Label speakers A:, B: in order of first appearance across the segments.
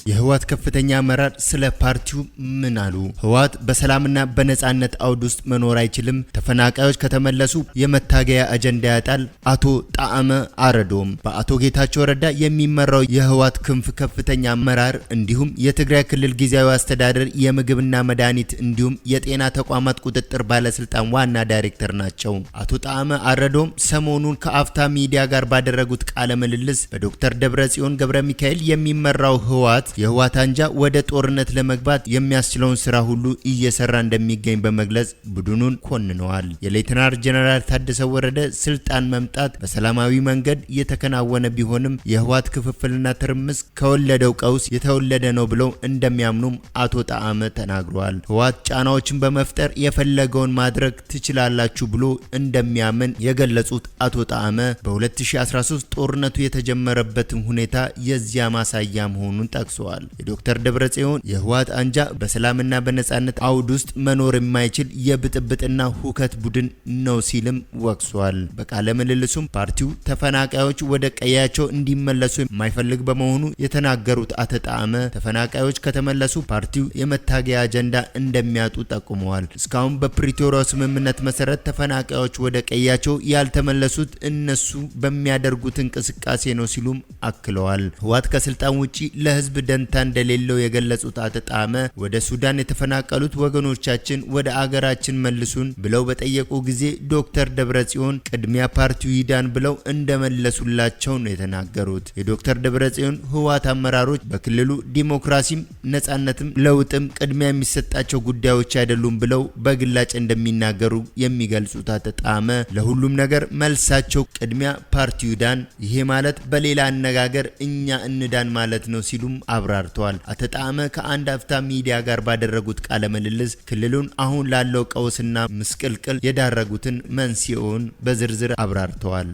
A: የህወሓት ከፍተኛ አመራር ስለ ፓርቲው ምን አሉ? ህወሓት በሰላምና በነጻነት አውድ ውስጥ መኖር አይችልም፣ ተፈናቃዮች ከተመለሱ የመታገያ አጀንዳ ያጣል። አቶ ጣዕመ አረዶም። በአቶ ጌታቸው ረዳ የሚመራው የህወሓት ክንፍ ከፍተኛ አመራር እንዲሁም የትግራይ ክልል ጊዜያዊ አስተዳደር የምግብና መድኃኒት እንዲሁም የጤና ተቋማት ቁጥጥር ባለስልጣን ዋና ዳይሬክተር ናቸው። አቶ ጣዕመ አረዶም ሰሞኑን ከአፍታ ሚዲያ ጋር ባደረጉት ቃለ ምልልስ በዶክተር ደብረጽዮን ገብረ ሚካኤል የሚመራው ህወሓት የህወሓት አንጃ ወደ ጦርነት ለመግባት የሚያስችለውን ስራ ሁሉ እየሰራ እንደሚገኝ በመግለጽ ቡድኑን ኮንነዋል። የሌተናል ጀነራል ታደሰ ወረደ ስልጣን መምጣት በሰላማዊ መንገድ የተከናወነ ቢሆንም የህወሓት ክፍፍልና ትርምስ ከወለደው ቀውስ የተወለደ ነው ብለው እንደሚያምኑም አቶ ጣዕመ ተናግረዋል። ህወሓት ጫናዎችን በመፍጠር የፈለገውን ማድረግ ትችላላችሁ ብሎ እንደሚያምን የገለጹት አቶ ጣዕመ በ2013 ጦርነቱ የተጀመረበትን ሁኔታ የዚያ ማሳያ መሆኑን ጠቅሰዋል። የዶክተር ደብረጽዮን የህወሓት አንጃ በሰላምና በነጻነት አውድ ውስጥ መኖር የማይችል የብጥብጥና ሁከት ቡድን ነው ሲልም ወቅሷል። በቃለ ምልልሱም ፓርቲው ተፈናቃዮች ወደ ቀያቸው እንዲመለሱ የማይፈልግ በመሆኑ የተናገሩት አቶ ጣዕመ ተፈናቃዮች ከተመለሱ ፓርቲው የመታገያ አጀንዳ እንደሚያጡ ጠቁመዋል። እስካሁን በፕሪቶሪያው ስምምነት መሰረት ተፈናቃዮች ወደ ቀያቸው ያልተመለሱት እነሱ በሚያደርጉት እንቅስቃሴ ነው ሲሉም አክለዋል። ህወሓት ከስልጣን ውጪ ለህዝብ ደንታ እንደሌለው የገለጹት አቶ ጣዕመ ወደ ሱዳን የተፈናቀሉት ወገኖቻችን ወደ አገራችን መልሱን ብለው በጠየቁ ጊዜ ዶክተር ደብረጽዮን ቅድሚያ ፓርቲው ይዳን ብለው እንደመለሱላቸው ነው የተናገሩት። የዶክተር ደብረጽዮን ህወሓት አመራሮች በክልሉ ዲሞክራሲም ነጻነትም ለውጥም ቅድሚያ የሚሰጣቸው ጉዳዮች አይደሉም ብለው በግላጭ እንደሚናገሩ የሚገልጹት አቶ ጣዕመ ለሁሉም ነገር መልሳቸው ቅድሚያ ፓርቲው ይዳን፣ ይሄ ማለት በሌላ አነጋገር እኛ እንዳን ማለት ነው ሲሉም አብራርተዋል። አቶ ጣዕመ ከአንድ አፍታ ሚዲያ ጋር ባደረጉት ቃለ ምልልስ ክልሉን አሁን ላለው ቀውስና ምስቅልቅል የዳረጉትን መንስኤውን በዝርዝር አብራርተዋል።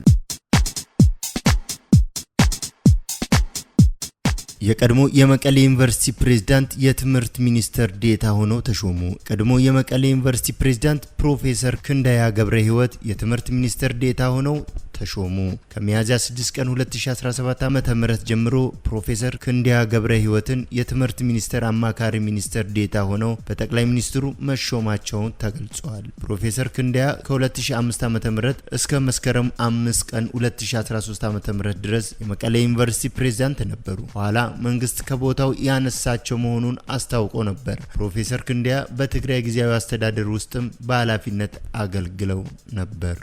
A: የቀድሞ የመቀሌ ዩኒቨርሲቲ ፕሬዝዳንት የትምህርት ሚኒስትር ዴኤታ ሆነው ተሾሙ። ቀድሞ የመቀሌ ዩኒቨርሲቲ ፕሬዝዳንት ፕሮፌሰር ክንደያ ገብረ ሕይወት የትምህርት ሚኒስትር ዴኤታ ሆነው ተሾሙ። ከሚያዝያ 6 ቀን 2017 ዓ.ም ጀምሮ ፕሮፌሰር ክንደያ ገብረ ሕይወትን የትምህርት ሚኒስቴር አማካሪ ሚኒስትር ዴኤታ ሆነው በጠቅላይ ሚኒስትሩ መሾማቸውን ተገልጿል። ፕሮፌሰር ክንደያ ከ2005 ዓ.ም እስከ መስከረም 5 ቀን 2013 ዓ.ም ድረስ የመቀሌ ዩኒቨርሲቲ ፕሬዝዳንት ነበሩ። ኋላ መንግስት ከቦታው ያነሳቸው መሆኑን አስታውቆ ነበር። ፕሮፌሰር ክንደያ በትግራይ ጊዜያዊ አስተዳደር ውስጥም በኃላፊነት አገልግለው ነበር።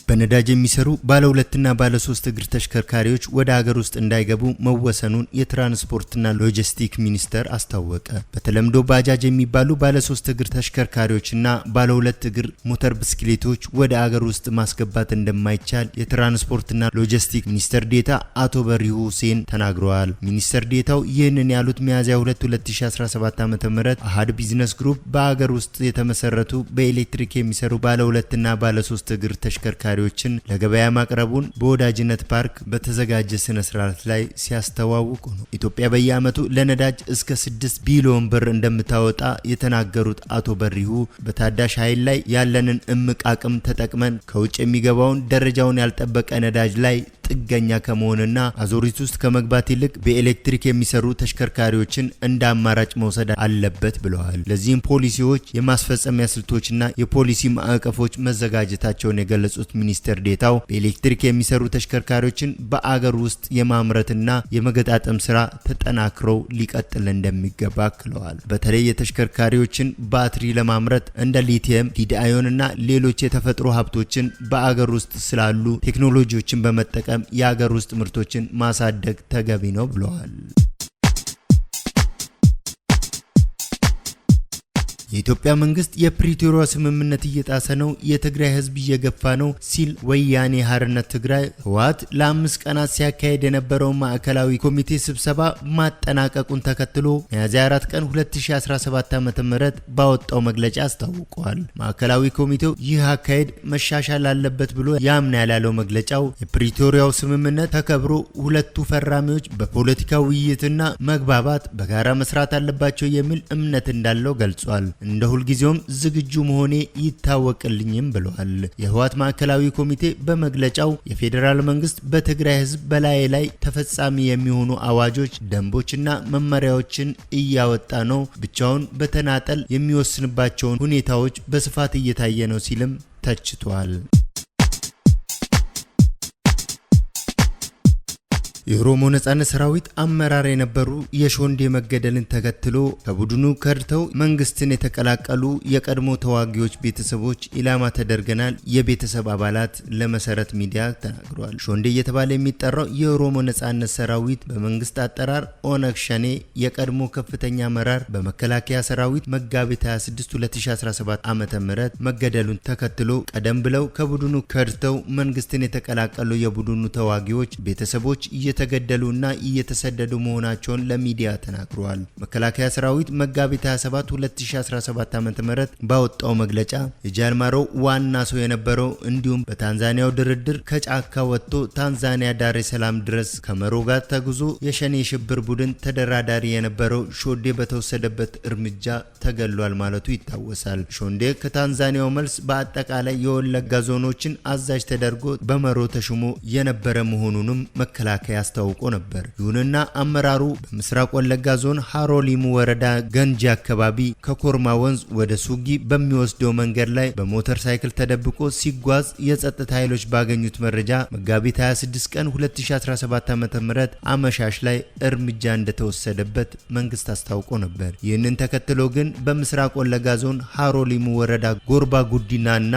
A: በነዳጅ የሚሰሩ ባለ ሁለትና ባለ ሶስት እግር ተሽከርካሪዎች ወደ ሀገር ውስጥ እንዳይገቡ መወሰኑን የትራንስፖርትና ሎጂስቲክ ሚኒስቴር አስታወቀ። በተለምዶ ባጃጅ የሚባሉ ባለ ሶስት እግር ተሽከርካሪዎችና ባለ ሁለት እግር ሞተር ብስክሌቶች ወደ አገር ውስጥ ማስገባት እንደማይቻል የትራንስፖርትና ሎጂስቲክ ሚኒስትር ዴኤታ አቶ በሪሁ ሁሴን ተናግረዋል። ሚኒስትር ዴኤታው ይህንን ያሉት ሚያዝያ 2 2017 ዓ.ም አሃድ ቢዝነስ ግሩፕ በአገር ውስጥ የተመሰረቱ በኤሌክትሪክ የሚሰሩ ባለ ሁለትና ባለ ሶስት እግር ተሽከርካሪዎችን ለገበያ ማቅረቡን በወዳጅነት ፓርክ በተዘጋጀ ስነ ስርዓት ላይ ሲያስተዋውቁ ነው። ኢትዮጵያ በየዓመቱ ለነዳጅ እስከ 6 ቢሊዮን ብር እንደምታወጣ የተናገሩት አቶ በሪሁ በታዳሽ ኃይል ላይ ያለንን እምቅ አቅም ተጠቅመን ከውጭ የሚገባውን ደረጃውን ያልጠበቀ ነዳጅ ላይ ጥገኛ ከመሆንና አዙሪት ውስጥ ከመግባት ይልቅ በኤሌክትሪክ የሚሰሩ ተሽከርካሪዎችን እንደ አማራጭ መውሰድ አለበት ብለዋል። ለዚህም ፖሊሲዎች፣ የማስፈጸሚያ ስልቶችና የፖሊሲ ማዕቀፎች መዘጋጀታቸውን የገለጹት ሚኒስትር ዴኤታው በኤሌክትሪክ የሚሰሩ ተሽከርካሪዎችን በአገር ውስጥ የማምረትና የመገጣጠም ስራ ተጠናክረው ሊቀጥል እንደሚገባ አክለዋል። በተለይ የተሽከርካሪዎችን ባትሪ ለማምረት እንደ ሊቲየም፣ lead ion እና ሌሎች የተፈጥሮ ሀብቶችን በአገር ውስጥ ስላሉ ቴክኖሎጂዎችን በመጠቀም የአገር ውስጥ ምርቶችን ማሳደግ ተገቢ ነው ብለዋል። የኢትዮጵያ መንግስት የፕሪቶሪያ ስምምነት እየጣሰ ነው፣ የትግራይ ህዝብ እየገፋ ነው ሲል ወያኔ ሓርነት ትግራይ ህወሓት ለ5 ቀናት ሲያካሄድ የነበረውን ማዕከላዊ ኮሚቴ ስብሰባ ማጠናቀቁን ተከትሎ ሚያዝያ 4 ቀን 2017 ዓ.ም ባወጣው መግለጫ አስታውቋል። ማዕከላዊ ኮሚቴው ይህ አካሄድ መሻሻል አለበት ብሎ ያምናል ያለው መግለጫው የፕሪቶሪያው ስምምነት ተከብሮ ሁለቱ ፈራሚዎች በፖለቲካ ውይይትና መግባባት በጋራ መስራት አለባቸው የሚል እምነት እንዳለው ገልጿል። እንደ ሁልጊዜውም ዝግጁ መሆኔ ይታወቅልኝም ብለዋል። የህወሓት ማዕከላዊ ኮሚቴ በመግለጫው የፌዴራል መንግስት በትግራይ ህዝብ በላይ ላይ ተፈጻሚ የሚሆኑ አዋጆች፣ ደንቦችና መመሪያዎችን እያወጣ ነው፣ ብቻውን በተናጠል የሚወስንባቸውን ሁኔታዎች በስፋት እየታየ ነው ሲልም ተችቷል። የኦሮሞ ነጻነት ሰራዊት አመራር የነበሩ የሾንዴ መገደልን ተከትሎ ከቡድኑ ከድተው መንግስትን የተቀላቀሉ የቀድሞ ተዋጊዎች ቤተሰቦች ኢላማ ተደርገናል የቤተሰብ አባላት ለመሰረት ሚዲያ ተናግረዋል። ሾንዴ እየተባለ የሚጠራው የኦሮሞ ነጻነት ሰራዊት በመንግስት አጠራር ኦነግ ሸኔ የቀድሞ ከፍተኛ አመራር በመከላከያ ሰራዊት መጋቢት 26 2017 ዓ.ም መገደሉን ተከትሎ ቀደም ብለው ከቡድኑ ከድተው መንግስትን የተቀላቀሉ የቡድኑ ተዋጊዎች ቤተሰቦች እየተገደሉና እየተሰደዱ መሆናቸውን ለሚዲያ ተናግረዋል። መከላከያ ሰራዊት መጋቢት 27 2017 ዓ.ም ባወጣው መግለጫ የጃልማሮ ዋና ሰው የነበረው እንዲሁም በታንዛኒያው ድርድር ከጫካ ወጥቶ ታንዛኒያ ዳሬ ሰላም ድረስ ከመሮ ጋር ተጉዞ የሸኔ የሽብር ቡድን ተደራዳሪ የነበረው ሾዴ በተወሰደበት እርምጃ ተገሏል ማለቱ ይታወሳል። ሾንዴ ከታንዛኒያው መልስ በአጠቃላይ የወለጋ ዞኖችን አዛዥ ተደርጎ በመሮ ተሹሞ የነበረ መሆኑንም መከላከያ አስታውቆ ነበር። ይሁንና አመራሩ በምስራቅ ወለጋ ዞን ሃሮ ሊሙ ወረዳ ገንጂ አካባቢ ከኮርማ ወንዝ ወደ ሱጊ በሚወስደው መንገድ ላይ በሞተር ሳይክል ተደብቆ ሲጓዝ የጸጥታ ኃይሎች ባገኙት መረጃ መጋቢት 26 ቀን 2017 ዓ.ም አመሻሽ ላይ እርምጃ እንደተወሰደበት መንግስት አስታውቆ ነበር። ይህንን ተከትሎ ግን በምስራቅ ወለጋ ዞን ሃሮ ሊሙ ወረዳ ጎርባ ጉዲናና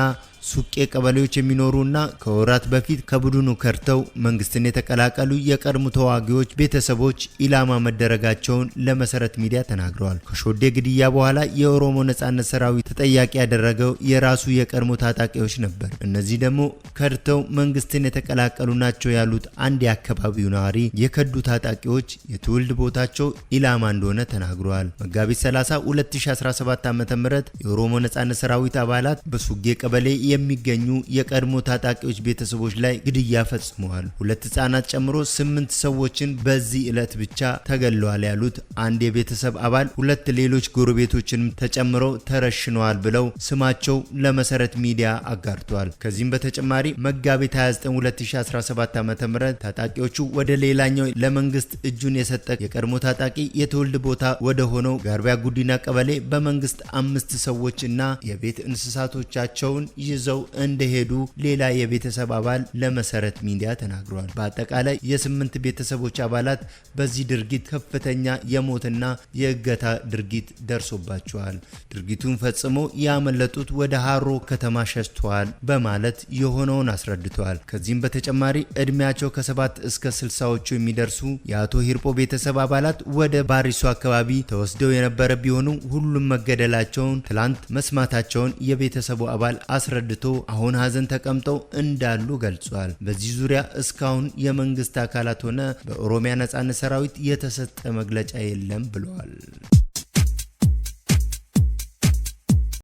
A: ሱቄ ቀበሌዎች የሚኖሩና ከወራት በፊት ከቡድኑ ከድተው መንግስትን የተቀላቀሉ የቀድሞ ተዋጊዎች ቤተሰቦች ኢላማ መደረጋቸውን ለመሰረት ሚዲያ ተናግረዋል። ከሾዴ ግድያ በኋላ የኦሮሞ ነጻነት ሰራዊት ተጠያቂ ያደረገው የራሱ የቀድሞ ታጣቂዎች ነበር። እነዚህ ደግሞ ከድተው መንግስትን የተቀላቀሉ ናቸው ያሉት አንድ የአካባቢው ነዋሪ የከዱ ታጣቂዎች የትውልድ ቦታቸው ኢላማ እንደሆነ ተናግረዋል። መጋቢት 30 2017 ዓ.ም የኦሮሞ ነጻነት ሰራዊት አባላት በሱጌ ቀበሌ የሚገኙ የቀድሞ ታጣቂዎች ቤተሰቦች ላይ ግድያ ፈጽመዋል። ሁለት ህጻናት ጨምሮ 8 ሰዎችን በዚህ ዕለት ብቻ ተገለዋል ያሉት አንድ የቤተሰብ አባል ሁለት ሌሎች ጎረቤቶችንም ተጨምረው ተረሽነዋል ብለው ስማቸው ለመሰረት ሚዲያ አጋርተዋል። ከዚህም በተጨማሪ መጋቢት 29 2017 ዓ.ም ታጣቂዎቹ ወደ ሌላኛው ለመንግስት እጁን የሰጠ የቀድሞ ታጣቂ የትውልድ ቦታ ወደ ሆነው ጋርቢያ ጉዲና ቀበሌ በመንግስት 5 ሰዎች እና የቤት እንስሳቶቻቸውን ይዘው እንደሄዱ ሌላ የቤተሰብ አባል ለመሰረት ሚዲያ ተናግሯል። በአጠቃላይ የ8 ቤተሰቦች አባላት በዚህ ድርጊት ከፍተኛ የሞትና የእገታ ድርጊት ደርሶባቸዋል። ድርጊቱን ፈጽሞ ያመለጡት ወደ ሃሮ ከተማ ሸሽተዋል በማለት የሆነውን አስረድተዋል። ከዚህም በተጨማሪ እድሜያቸው ከ7 እስከ 60ዎቹ የሚደርሱ የአቶ ሂርጶ ቤተሰብ አባላት ወደ ባሪሶ አካባቢ ተወስደው የነበረ ቢሆኑ ሁሉም መገደላቸውን ትላንት መስማታቸውን የቤተሰቡ አባል አስረድቶ አሁን ሀዘን ተቀምጠው እንዳሉ ገልጿል። በዚህ ዙሪያ እስካሁን የመንግስት አካላት ሆነ በኦሮሚያ ነጻነት ሰራዊት የተሰጠ መግለጫ የለም ብለዋል።